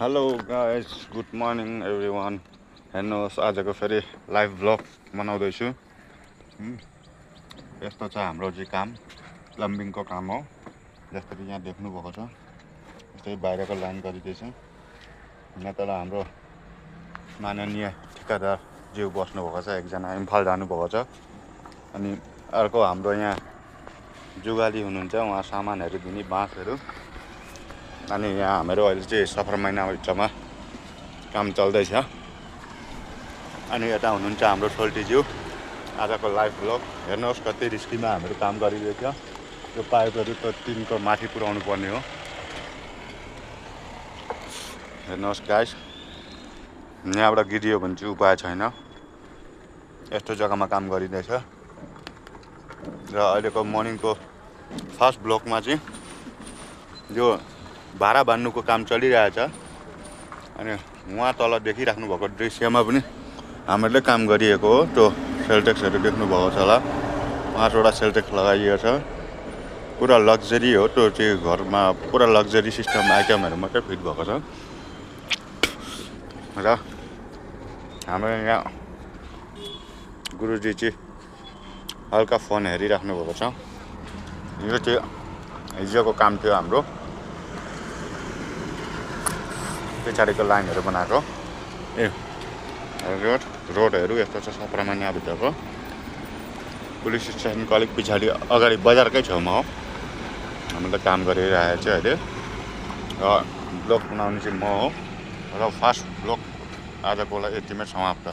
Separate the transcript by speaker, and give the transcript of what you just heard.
Speaker 1: Hello guys, good morning everyone. हेर्नुहोस्, आजको फेरि लाइभ भ्लग बनाउँदैछु। यस्तो छ हाम्रो चाहिँ काम, प्लम्बिङको काम हो। जसरी यहाँ देख्नुभएको छ, यस्तै बाहिरको लाइन गरिँदैछ। यहाँ तल हाम्रो माननीय ठेकेदार ज्यू बस्नुभएको छ, एकजना इम्फाल जानुभएको छ। अनि अर्को हाम्रो यहाँ जुगाली हुनुहुन्छ, उहाँ सामानहरू दिने बाँसहरू। अनि यहाँ हाम्रो अहिले चाहिँ सफर महिनाभित्रमा काम चल्दैछ। अनि यता हुनुहुन्छ हाम्रो सोल्टीज्यू। आजको लाइभ भ्लग हेर्नुहोस्, कति रिस्कीमा हामीहरू काम गरिरहेछ। यो पाइपहरू त टिनको माथि पुर्याउनु पर्ने हो। हेर्नुहोस् गाइस, यहाँबाट गिरियो भने चाहिँ उपाय छैन। यस्तो जग्गामा काम गरिँदैछ। र अहिलेको मर्निङको फर्स्ट ब्लकमा चाहिँ यो भाडा बान्नुको काम चलिरहेछ। अनि उहाँ तल देखिराख्नु भएको दृश्यमा पनि हामीहरूले काम गरिएको हो। त्यो सेल्टेक्सहरू देख्नुभएको छ होला, 5वटा सेल्टेक्स लगाइएको छ। पुरा लग्जरी हो, त्यो चाहिँ घरमा पुरा लग्जरी सिस्टम आइटमहरू मात्रै फिट भएको छ। र हाम्रो यहाँ गुरुजी चाहिँ हल्का फोन हेरिराख्नु भएको छ। यो चाहिँ हिजोको काम थियो हाम्रो, पछाडिको लाइनहरू बनाएको। रोडहरू यस्तो छ सप्रामा यहाँभित्रको। पुलिस स्टेसनको अलिक पछाडि अगाडि बजारकै छेउमा हो हामीले काम गरिरहेको चाहिँ अहिले। र ब्लग बनाउने चाहिँ म हो। र फर्स्ट ब्लग आजको लागि यतिमै समाप्त।